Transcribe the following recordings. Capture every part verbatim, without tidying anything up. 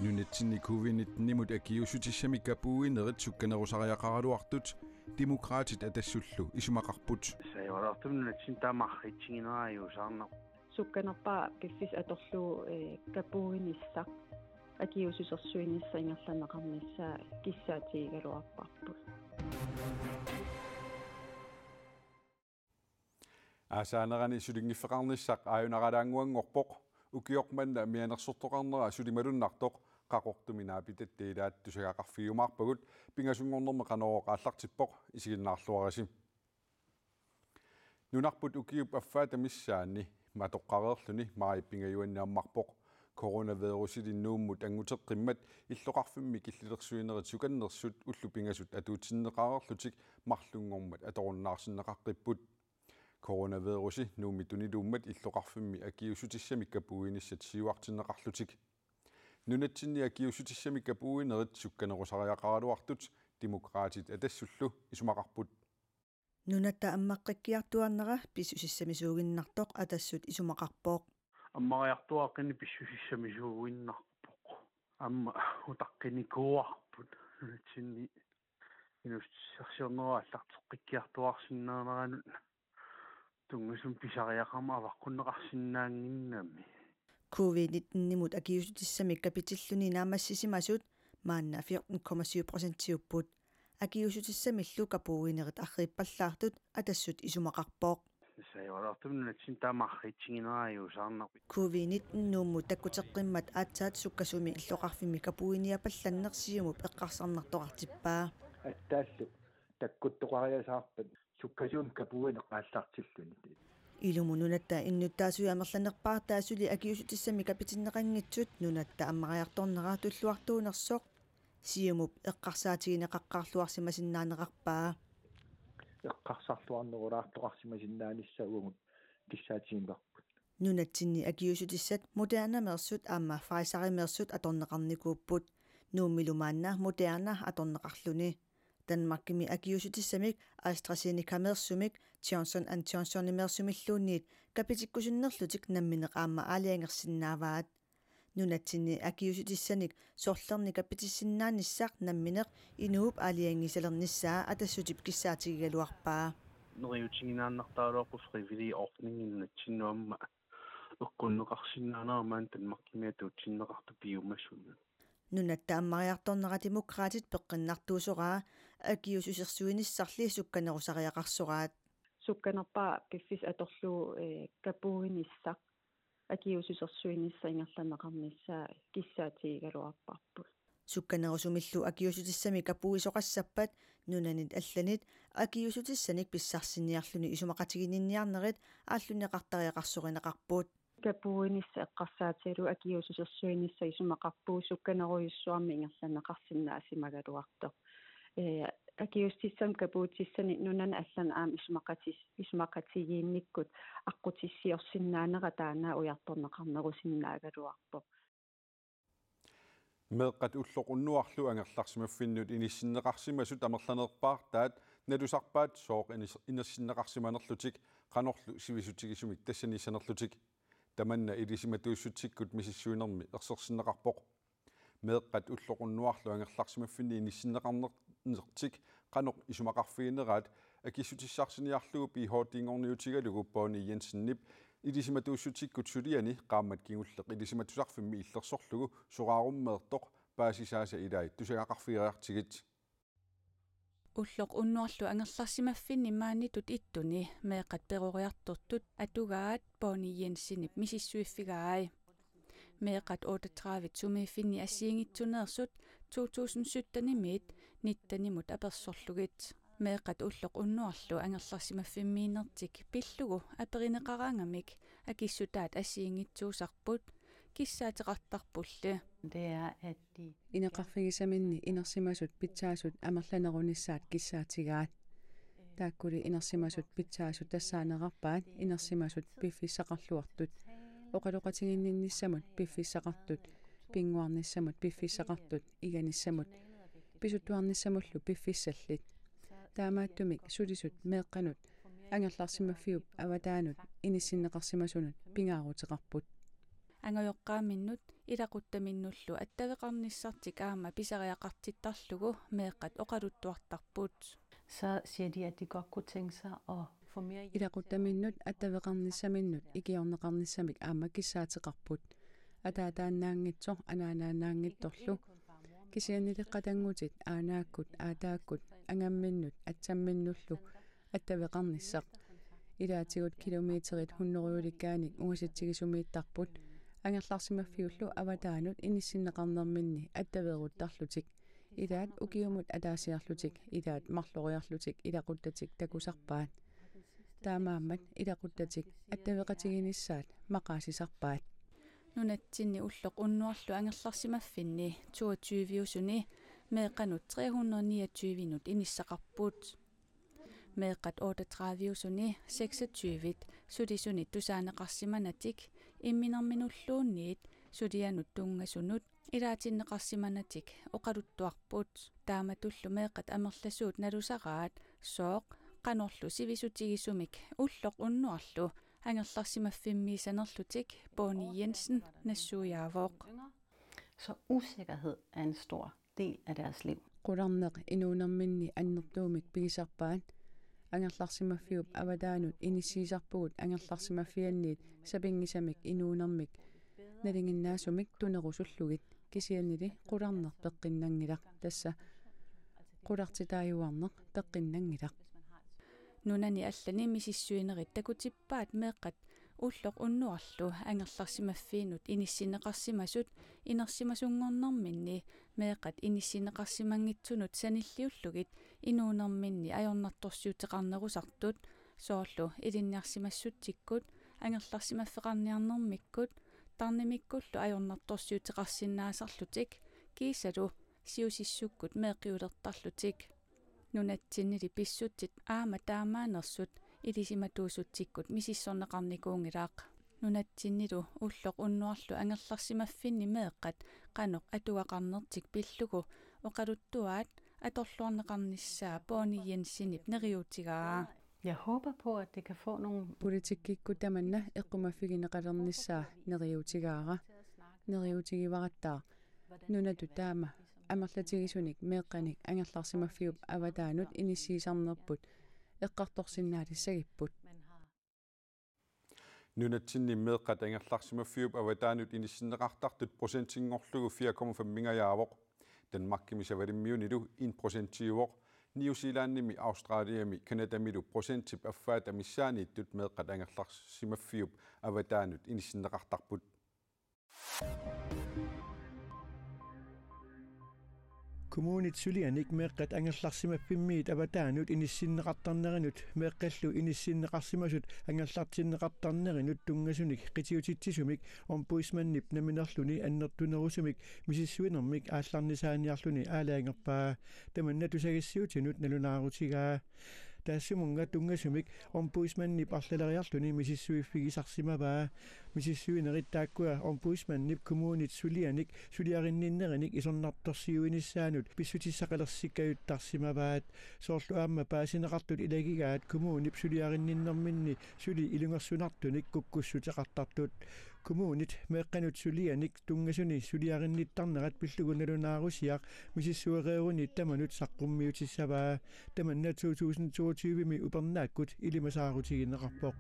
Nunatsinni covid nitten-imut akiuussutissamik kapuuinerit sukkanerusariaqaraluartut Demokraatit Atassullu isumaqarput. Sajuarartum nunatsinni taama arriitsiginera ajuusaarnarpoq. Sukkanerpaaq piffissaq atorlugu, eh, kapuuinissaq akiuussusersuinissaq ingerlanneqarnissaa kissaatigigaluarparput. Aasaanerani sulinngiffeqarnissaq aajunaralaannguanngorpoq, ukioq manna mianersortoqarnera suli malunnartoq Qaqortumi naapitatta ilaat tusagaqarfigiumaarpagut, pingasunngornermi Qanorooq aallartippoq, isiginnaarluarisi. Nunarput ukiup affaata missaanni matoqqareerluni maajip pingajuanni ammarpoq. Coronavirusili Nuummut annguteqqimmat illoqarfimmi killilersuinerit sukannersut ullut pingasut atuutsinneqareerlutik marlunngormat atorunnaarsinneqaqqipput. Coronavirusi Nuummi tuniluummat illoqarfimmi akiuussutissamik kapuuinissat siuartinneqarlutik. Nunatsinni akiuussutissamik kapuuinerit sukkanerusariaqaraluartut Demokraatit Atassullu isumaqarput. Nunatta ammaqqikkiartuaarnera pissusissamisuuginnartoq Atassut isumaqarpoq. Ammariartuaaqqinni pissusissamisuuginnarpoq. Aamma utaqqinikuuarput nunatsinni inuussutissarsiornerup aallarteqqikkiartuaarsinnaaneranut tunngasumik pisariaqarmat avaqqunneqarsinnaannginnami. Covid nitten-imut akiuussutissamik kapitilluni naammassisimasut maanna fjorten komma syv procentiupput. Akiuussutissamillu kapuuinerit arriippallaartut Atassut isumaqarpoq. Sajuarartum nunatsinni taama arriitsiginera ajuusaarnarpoq. Covid nitten Nuummut takkuteqqimmat aatsaat sukkasumi illoqarfimmi kapuuiniapallanneq Siumup eqqarsarnartoqartippaa. Attaallu takkuttoqariasaarpat sukkasuumik kapuuineq aallartilluni. Ilumut nunatta innuttaasui amerlanerpaartaat suli akiuussutissamik kapitinneqanngitsut nunatta ammariartornera tulluartuunersoq Siumup eqqarsaatigineqaqqaarluarsimasinnaanerarpaa. Eqqarsarluarnerulaartoqarsimasinnaanissaa uagut kissaatigivarput. Nunatsinni akiuussutissat Modernameersut aamma Pfizerimeersut atorneqarnikuupput. Nuummilu maanna Moderna atorneqarluni. Danmarkimi akiuussutissamik AstraZenecameersumik Johnson and Johnsonimeersumilluunniit kapitikkusunnerlutik nammineq aamma aalajangersinnaavaat. Nunatsinni akiuussutissanik sorlernik kapitissinnaanissaa nammineq inuup aalajangiisalernissaa Atassutip kissaatigigaluarpaa. Neriuutigiinnartaraluarpoq frivillig ordning nunatsinnut aamma eqqunneqarsinnaanera maani Danmarkimi atuutsinneqartoq piumasunut. Nunatta ammariartornera Demokraatit peqqinnartuusoraa akiuussusersuinissarli sukkanerusariaqarsoraat. Sukkanerpaaq piffissaq atorlugu, eh, kapuuinissaq akiuussusersuinissaq ingerlanneqarnissaa kissaatigigaluarparput. Sukkanerusumillu akiuussutissamik kapuuisoqassappat nunanit allanit akiuussutissanik pissarsiniarluni isumaqatiginninniarnerit aallunneqartariaqarsorineqarput. Kapuuinissaq eqqarsaatigalugu akiuussusersuinissaq isumaqarpugut sukkanerujussuarmik ingerlanneqarsinnaasimagaluartoq. Eh, akiuussutissamik kapuutissanik nunanit allanit aamma isumaqatis-, isumaqatigiinnikkut aqqutissiorsinnaanera taanna ujartorneqarnerusinnaagaluarpoq. Meeqqat ulloq unnuarlu angerlarsimaffinnut inissinneqarsimasut amerlanerpaartaat nalusarpaat sooq inis-, inissinneqarsimanerlutik qanorlu sivisutigisumik tassaniissanerlutik. Tamanna Ilisimatuussutsikkut misissuinermi ersersinneqarpoq. Meeqqat ulloq unnuarlu angerlarsimaffinni inissinneqarnertik qanoq isumaqarfigineraat akissutissarsiorniarlugu P H D-nngorniutigalugu Bonnie Jensenip Ilisimatuussutsikkut suliani qaammat kingulleq ilisimatusarfimmi illersorlugu soraarummeertoq paasisaasa ilai tusagaqarfigeriartigit. Ulloq unnuarlu angerlarsimaffinni maanitut ittuni meeqqat peroriartortut atugaat Bonnie Jensenip misissuiffigai. Meeqqat otteogtredive sumiiffinni assigiinngitsuneersut to tusind sytten-imiit nitten-imut apersorlugit. Meeqqat ulloq unnuarlu angerlarsimaffimmiinnertik pillugu aperineqaraangamik akissutaat assigiinngitsuusarput kissaateqartarpulli. Det er, at de Ineqarfigisaminni inersimasut pitsaasut amerlanerunissaat kissaatigaat. Taakkuli inersimasut pitsaasut tassaanerarpaat inersimasut piffissaqarluartut. Oqaloqatiginninnissamut piffissaqartut, pinnguarnissamut piffissaqartut, iganissamut, pisuttuarnissamullu piffissallit. Taamaattumik sulisut meeqqanut angerlarsimaffiup avataanut inissinneqarsimasunut pingaaruteqarput. Angajoqqaaminnut Ilaquttaminnullu attaveqarnissartik aamma pisariaqartittarlugu meeqqat oqaluttuartarput. Så siger de, at de godt kunne tænke sig at få mere hjælp til at Ilaquttaminnut attaveqarnissaminnut ikiorneqarnissamik aamma kissaateqarput. Ataataannaanngitsoq anaanaannaanngitsorlu. Kisiannili qatanngutit aanaakkut aataakkut angamminnut atsamminnullu attaveqarnissaq. Ilaatigut kilometerit hunnorujulikkaanik ungasitsigisumiittarput. Angerlarsimaffiullu avataanut inissinneqarnerminni attaveeruttarlutik. Ilaat ukiumut ataasiarlutik, ilaat marloriarlutik ilaquttatik takusarpaat. Taamaammat ilaquttatik attaveqatiginissaat maqaasisarpaat. Nunatsinni ulloq unnuarlu angerlarsimaffinni toogtyve-usuni meeqqanut tre hundrede niogtyve-nut inissaqarput. Meeqqat otteogtredive-usuni seksogtyve sulisunit tusaaneqarsimanatik imminerminulluunniit sulianut tunngasunut ilaatinneqarsimanatik oqaluttuarput. Taamatullu meeqqat amerlasuut nalusaraat sooq qanorlu sivisutigisumik ulloq unnuarlu angerlarsimaffimmiissanerlutik Bonnie Jensen nassuiaavoq. Så usikkerhed er en stor del af deres liv. Qularneq inuunerminni annertuumik pigisarpaat. Angerlarsimaffiup avataanut inissiisarpugut angerlarsimaffianniit sapinngisamik inuunermik nalinginnaasumik tunerusullugit, kisiannili qularneq peqqinnanngilaq, tassa qulartitaajuarneq peqqinnanngilaq. Nunani allani misissuinerit takutippaat meeqqat ulloq unnuarlu angerlarsimaffiinut inissinneqarsimasut inersimasunngornerminni meeqqat inissinneqarsimanngitsunut sanilliullugit inuunerminni ajornartorsiuteqarnerusartut, soorlu ilinniarsimassutsikkut, angerlarsimaffeqarniarnermikkut, tarnimikkullu ajornartorsiuteqarsinnaasarlutik, kiisalu siusissukkut meeqqiulertarlutik. Nunatsinnili pissutsit aamma taamaanersut ilisimatuusutsikkut misissorneqarnikuunngilaq. Nunatsinnilu ulloq unnuarlu angerlarsimaffinni meeqqat qanoq atugaqarnertik pillugu oqaluttuaat atorluarneqarnissaa Bonnie Jensenip neriuutigaa. Jeg håber på, at det kan få nogle... Politikkikkut tamanna eqqumaffigineqalernissaa neriuutigaara. Neriuutigivarattaaq. Nunatut taama amerlatigisunik meeqqanik angerlarsimaffiup avataanut inissiisarnerput eqqartorsinnaalissagipput. Nunatsinni meeqqat angerlarsimaffiup avataanut inissinneqartartut procentinngorlugu fire komma fem-ingajaavoq. Danmarkimi Savalimmiunilu en procentiuvoq. New Zealandimi, Australiami, Canadamilu procentip affaata missaaniittut meeqqat angerlarsimaffiup avataanut inissinneqartarput. Kommunit sulianik meeqqat angerlarsimaffimmiit avataanut inissinneqartarnerinut meeqqallu inissinneqarsimasut angerlartinneqartarnerinut tunngasunik qitiutitsisumik ombudsmandip namminerluni annertunerusumik misissuinermik aallarnisaaniarluni aalajangerpaa. Tamanna tusagassiuutinut nalunaarutigaa. Taassumunnga tunngasumik ombudsmandip arlaleriarluni misissuiffigisarsimavaa. Misissuinerit taakkua ombudsmandip kommunit sulianik suliarinninnerinik isornartorsiuinissaanut pissutissaqalersikkajuttarsimavaat. Soorlu aamma paasineqartut ilagigaat kommunip suliarinninnerminni suli ilungersunartunik kukkussuteqartartut. Kommunit meeqqanut sulianik tunngasuni suliarinnittarnerat pillugu nalunaarusiaq misissuereeruni tamanut saqqummiutissavaa. Tamanna to tusind toogtyve-mi upernaakkut ilimasaarutigineqarpoq.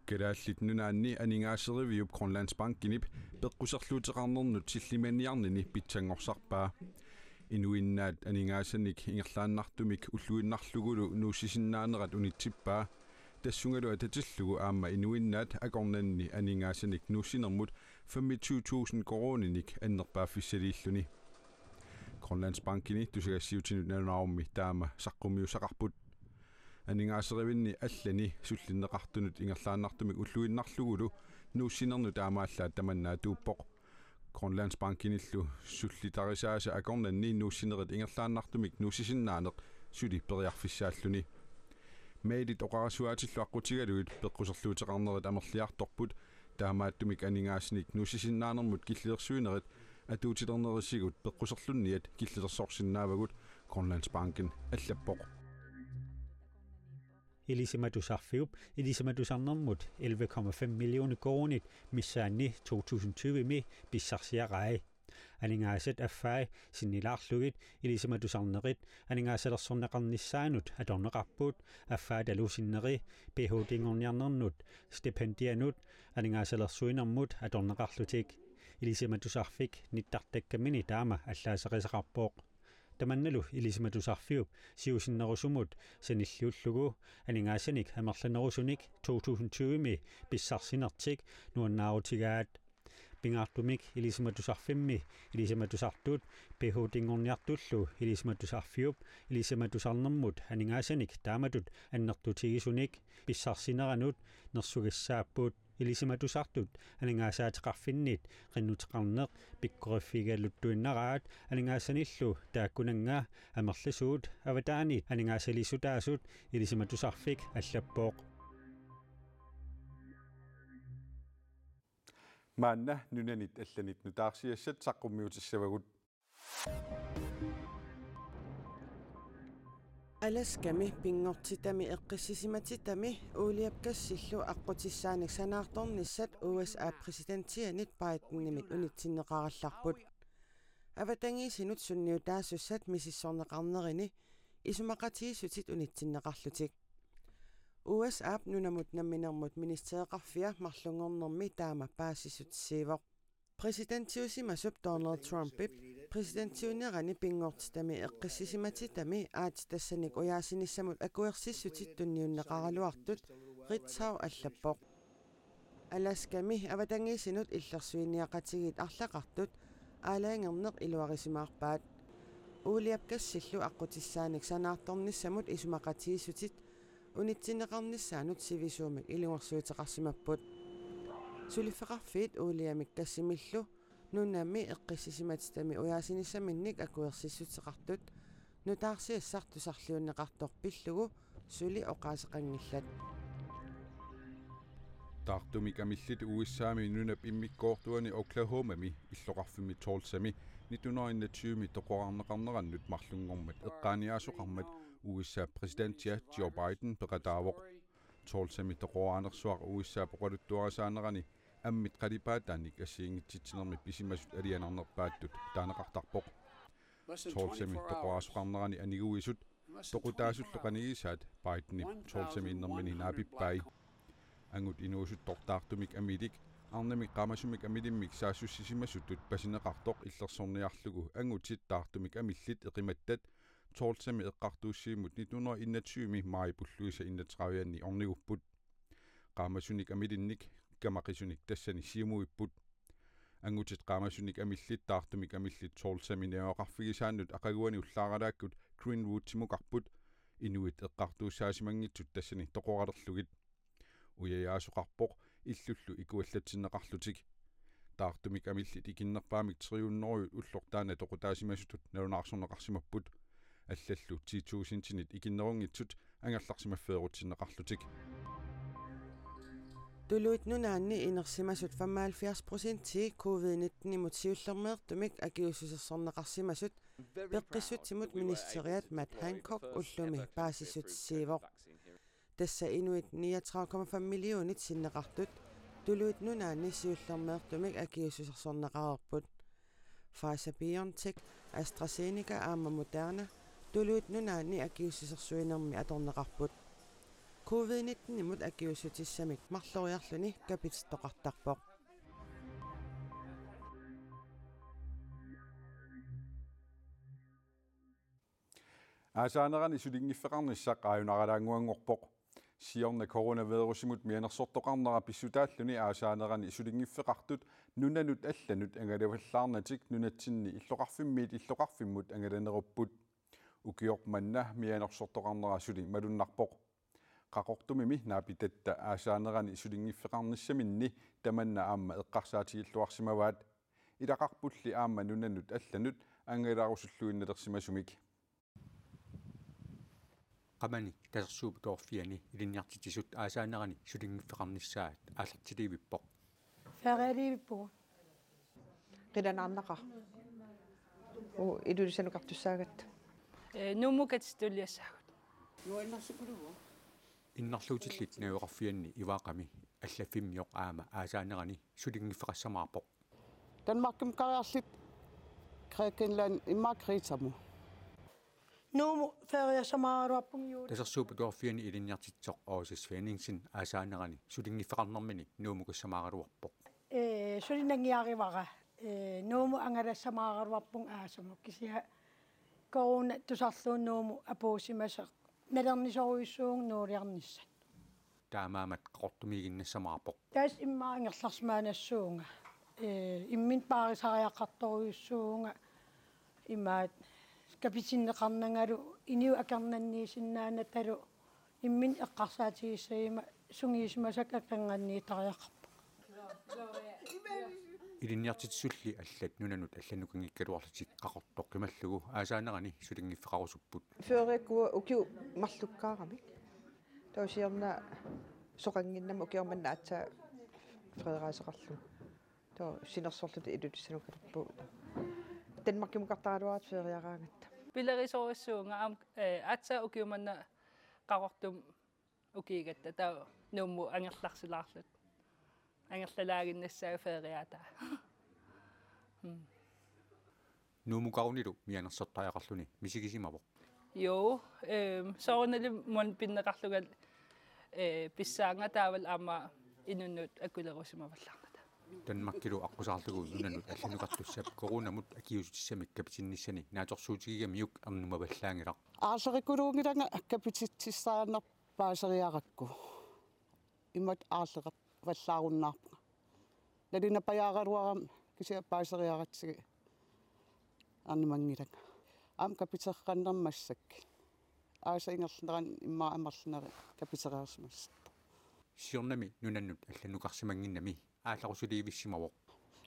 Kalaallit Nunaanni aningaaseriviup Grønlandsbankenip peqquserluuteqarnernut sillimaniarnini pitsanngorsarpaa. Inuinnaat aningaasanik ingerlaannartumik ulluinnarlugulu nuussisinnaanerat unitsippaa. Tassungalu atatillugu aamma inuinnaat akornanni aningaasanik nuussinermut femogtyve tusind koruuninik annerpaaffissaliilluni. Grønlandsbankini tusagassiuutinut nalunaarummi taama saqqummiussaqarput. Aningaaserivinni allani sullinneqartunut ingerlaannartumik ulluinnarlugulu nuussinernut taamaallaat tamanna atuuppoq. Grønlandsbankenillu sullitarisaasa akornanni nuussinerit ingerlaannartumik nuussisinnaaneq suli periarfissaalluni. Mailit oqarasuaatillu aqqutigalugit peqquserluuteqarnerit amerliartorput, taamaattumik aningaasanik nuussisinnaanermut killilersuinerit atuutilernerisigut peqquserlunniat killilersorsinnaavagut, Grønlandsbanken allappoq. Ilisimatusarfiup ilisimatusarnermut elleve komma fem millioner koruunit missaanni to tusind tyve-mi pissarsiarai. Aningaasat affai sinnilaarlugit ilisimatusarnerit aningaasalersorneqarnissaannut atorneqarput, affaatalu sinneri ph.d.-nngorniarnernut, stipendianut, aningaasalersuinermut atorneqarlutik. Ilisimatusarfik nittartakkamini taama allaaserisaqarpoq. Tamannalu ilisimatusarfiup siusinnerusumut sanilliullugu aningaasanik amerlanerusunik to tusind tyve-mi pissarsinertik nuannaarutigaat. Pingaartumik ilisimatusarfimmi ilisimatusartut ph.d.-nngorniartullu ilisimatusarfiup ilisimatusarnermut aningaasanik taamatut annertutigisunik pissarsineranut nersugissaapput. Ilisimatusartut aningaasaateqarfinnit qinnuteqarneq pikkoriffigaluttuinnaraat aningaasanillu taakkunannga amerlasuut avataanit aningaasaliissutaasut ilisimatusarfik allappoq. Maanna nunanit allanit nutaarsiassat saqqummiutissavagut. Alaskami pinngortitami eqqissisimatitami uuliap gassillu aqqutissaanik sanaartornissat U S A præsidentianit Bidenimit unitsinneqarallarput. Avatangiisinut sunniutaasussat misissorneqarnerini isumaqatigiissutit unitsinneqarlutik. U S A-p nunamut namminermut ministereqarfia marlunngornermi taama paasissutissiivoq. Præsidentiusimasup Donald Trumpip præsidentiunerani pinngortitami eqqissisimatitami aatsitassanik ujaasinissamut akuersissutit tunniunneqaraluartut Ritzau allappoq. Alaskami avatangiisinut illersuiniaqatigiit arlaqartut aalajangerneq iluarisimaarpaat. Uuliap gassillu aqqutissaanik sanaartornissamut isumaqatigiissutit unitsinneqarnissaannut sivisuumik ilungersuuteqarsimapput. Suliffeqarfiit uuliamik gassimillu nunami eqqissisimatitami ujaasinissaminnik akuersissuteqartut nutaarsiassaq tusarliunneqartoq pillugu suli oqaaseqanngillat. Taartumik amillit U S A-mi nunap immikkoortuani Oklahomami illoqarfimmi Tulsami nitten hundrede enogtyve-mi toqorarneqarnerannut marlunngormat eqqaaniaasoqarmat U S A-p præsidentia Joe Biden peqataavoq. Tulsami toqoraanersuaq U S A-p oqaluttuarisaanerani ammit qalipaataanik assigiinngitsitsinermi pisimasut alianarnerpaattut taaneqartarpoq. Tulsami toqoraasoqarnerani aniguisut toqutaasullu qanigisaat Bidenip Tulsami innermini naapippai. Angut inuusuttoq taartumik amilik arnamik qaamasumik amilimmik saassussisimasutut pasineqartoq illersorniarlugu angutit taartumik amillit eqimattat Tulsami eqqartuussivimmut nitten hundrede enogtyve-mi maajip ulluisa enogtredive-anni ornigupput. Qaamasunik amilinnik kamaqisunik tassani siumuipput. Angutit qaamasunik amillit taartumik amillit Tulsami najugaqarfigisaannut aqaguani ullaaralaakkut Greenwoodimukarput inuit eqqartuussaasimanngitsut tassani toqoralerlugit. Ujajaasoqarpoq illullu ikuallatsinneqarlutik. Taartumik amillit ikinnerpaamik tre hundrede ulloq taanna toqutaasimasutut nalunaarsorneqarsimapput. Allallu ti tusindinit ikinnerunngitsut angerlarsimaffeerutsinneqarlutik. Tuluit Nunaanni inersimasut femoghalvfjerds procentii covid nitten-imut siullermeertumik akiuussusersorneqarsimasut peqqissutsimut ministeriat Matt Hancock ullumi paasissutissiivoq. Tassa inuit niogtredive komma fem millionit sinneqartut Tuluit Nunaanni siullermeertumik akiuussusersorneqareerput. Pfizer-BioNTech, AstraZeneca aamma Moderna Tuluit Nunaanni akiuussusersuinermi atorneqarput. Covid nitten-imut akiuussutissamik marloriarluni kapitittoqartarpoq. Aasaanerani sulinngiffeqarnissaq aajunaralaannguanngorpoq. Siorna coronavirusimut mianersortoqarnera pissutaalluni aasaanerani sulinngiffeqartut nunanut allanut angalavallaarnatik nunatsinni illoqarfimmiit illoqarfimmut angalanerupput. Ukioq manna mianersortoqarnera suli malunnarpoq. Qaqortumimi naapitatta aasaanerani sulinngiffeqarnissaminni tamanna aamma eqqarsaatigilluarsimavaat. Ilaqarpulli aamma nunanut allanut angalarusulluinnalersimasumik. Qamani Kasersuup Atuarfiani ilinniartitsisut aasaanerani sulinngiffeqarnissaat aallartiliivippoq. Færdialiivippugut. Qilanaarnaqaaq. Uu, Ilulissanukartussaagatta. Ee, Nuummukatit tulliassaagut. Nuannersukullugu. Innarluutillit najugaqarfianni Ivaqami allaffimmiup aamma aasaanerani sulinngiffeqassamaarpoq. Danmarkimut kariarlit Grækenland immaqa Kretamut. Nuumut feriassamaaraluarpunga juulip. Tasersuup Atuarfiani ilinniartitseq Aase Svenningsen aasaanerani sulinngiffeqarnermini Nuumukissamaaraluarpoq. Ee, suli nangiarivara. Ee, Nuumut angalassamaaraluarpunga aasamut, kisianni corona tusarlugu Nuumut apuussimasoq. Nalernisorujussuuvunga nuuliarnissaq. Taamaammat Qaqortumiiginnassamaarpoq. Tassa immaqa angerlarsimaannassuunga. Ee, imminut paarisariaqartorujussuuvunga, imaattoq kapitinneqarnangalu, inuit akornanniisinnaanatalu, imminut eqqarsaatigissaguma sungiusimasakka akornanniittariaqarpunga. Ilinniartitsisulli allat nunanut allannukanngikkaluarlutik Qaqortoq qimallugu aasaanerani sulinngiffeqarusupput. Feriakkut ukiut marlukkaaramik. Taava siorna soqannginnama ukioq manna aatsaat feriaaseqarlugu. Taava sinersorluta Ilulissanukarpugut. Danmarkimukartaraluarluta feriaraangatta. Pilerisorujussuuvunga aamma, ee, aatsaat ukioq manna Qaqortumi ukiugatta, taava Nuummut angerlarsilaarluta. Angerlalaaginnassaaq feriaataa. Mm. Nuumukarunilu mianersortariaqarluni misigisimavoq. Joo, ehm, soorunalimi maanna pinneqarlunga, ee, pissaanga taavalu aamma inunnut akulerusimavallaarnata. Danmarkilu aqqusaarlugu nunanut allannukartussap coronamut akiuussutissamik kapitinnissani naatsorsuutigigamiuk ernumavallaanngilaq. Aarlerikkuluunngilanga kapititsissaanerput paaseriarakku. Imatut aarleravallaarunnaarpunga. Nalunapajaaraluarama kisianni paaseriaratsigit ernumanngilanga. Aamma kapiteqqannerma massakkut. Aasap ingerlanerani immaqa amerlanerit kapitereersimassapput. Siornami nunanut allannukarsimannginnami aallarusuliivissimavoq.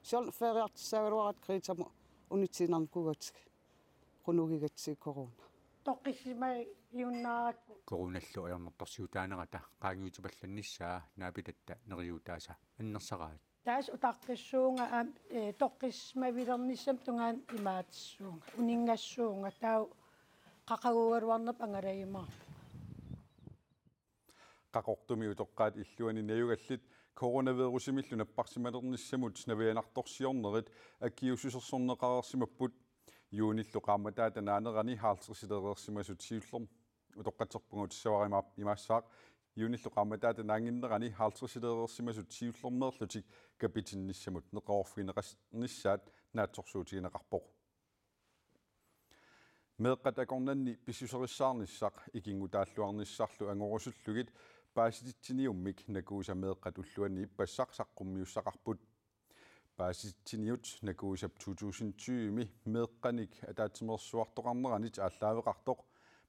Siorna feriartissaagaluaratta Kretamut unitsiinnarnikuugatsigu. Qunugigatsigu corona. Toqqissimajunnaarakku. Coronallu ajornartorsiutaanerata qaangiutipallannissaa naapitatta neriuutaasa annersaraat. Tassa utaqqissuunga aamma, ee, toqqissimavilernissamut tungaanut imaatissuunga, uninngassuunga, taava qaqaguugaluarnerput angalajumaarpunga. Qaqortumi utoqqaat illuanni najugallit coronavirusimillu napparsimalernissamut navianartorsiornerit akiuussusersorneqareersimapput. Juunillu qaammataata naanerani halvtredsileereersimasut siullerm-, utoqqatserpunga utissavara ima-, imaassaaq. Juunillu qaammataata naannginnerani halvtredsileereersimasut siullermeerlutik kapitinnissamut neqeroorfigineqarnissaat naatsorsuutigineqarpoq. Meeqqat akornanni pissuserissaarnissaq ikinngutaalluarnissarlu angorusullugit paasititsiniummik Nakuusa meeqqat ulluanni ippassaq saqqummiussaqarput. Paasititsiniut Nakuusap to tusind tyve-mi meeqqanik ataatsimeersuartoqarneranit aallaaveqartoq,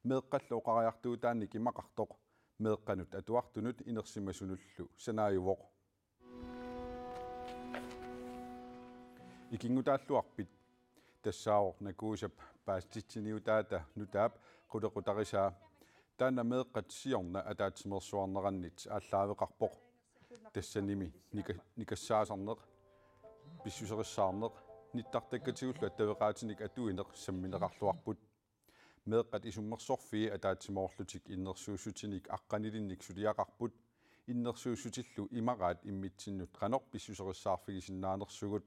meeqqallu oqariartuutaannik imaqartoq, meeqqanut atuartunut inersimasunullu sanaajuvoq. Ikinngutaalluarpit? Tassaavoq Nakuusap paasititsiniutaata nutaap qulequtarisaa. Taanna meeqqat siorna ataatsimeersuarnerannit aallaaveqarpoq. Tassanimi nika-, nikassaasarneq, pissuserissaarneq, nittartakkatigullu attaveqaatinik atuineq sammineqarluarput. Meeqqat isummersorfii ataatsimoorlutik innersuussutinik aqqanilinnik suliaqarput, innersuussutillu imaraat immitsinnut qanoq pissuserissaarfigisinnaanersugut,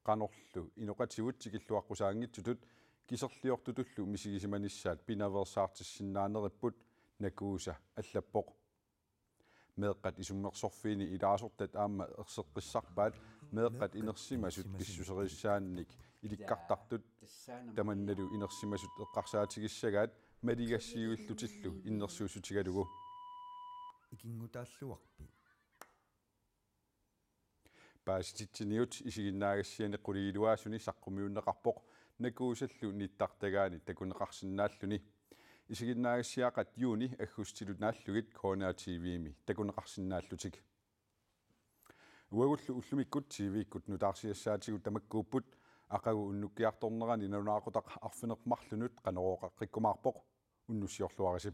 qanorlu inoqatigut tikilluaqqusaanngitsutut kiserliortutullu misigisimanissaat pinaveersaartissinnaaneripput, Nakuusa allappoq. Meeqqat isummersorfiini ilaasortat aamma erseqqissarpaat meeqqat inersimasut pissuserissaannik ilikkartartut, tamannalu inersimasut eqqarsaatigissagaat maligassiuillutillu innersuussutigalugu. Ikinngutaalluarpit? Paasititsiniut isiginnaagassiani quligiluaasuni saqqummiunneqarpoq Nakuusallu nittartagaani takuneqarsinnaalluni. Isiginnaagassiaqat juuni aggustilu naallugit K N R T V-mi takuneqarsinnaallutik. Uagullu ullumikkut T V-kkut nutaarsiassaatigut tamakkuupput, aqagu unnukkiartornerani nalunaaqutaq arfineq-marlunut Qanorooqaqqikkumaarpoq. Unnussiorluarisi.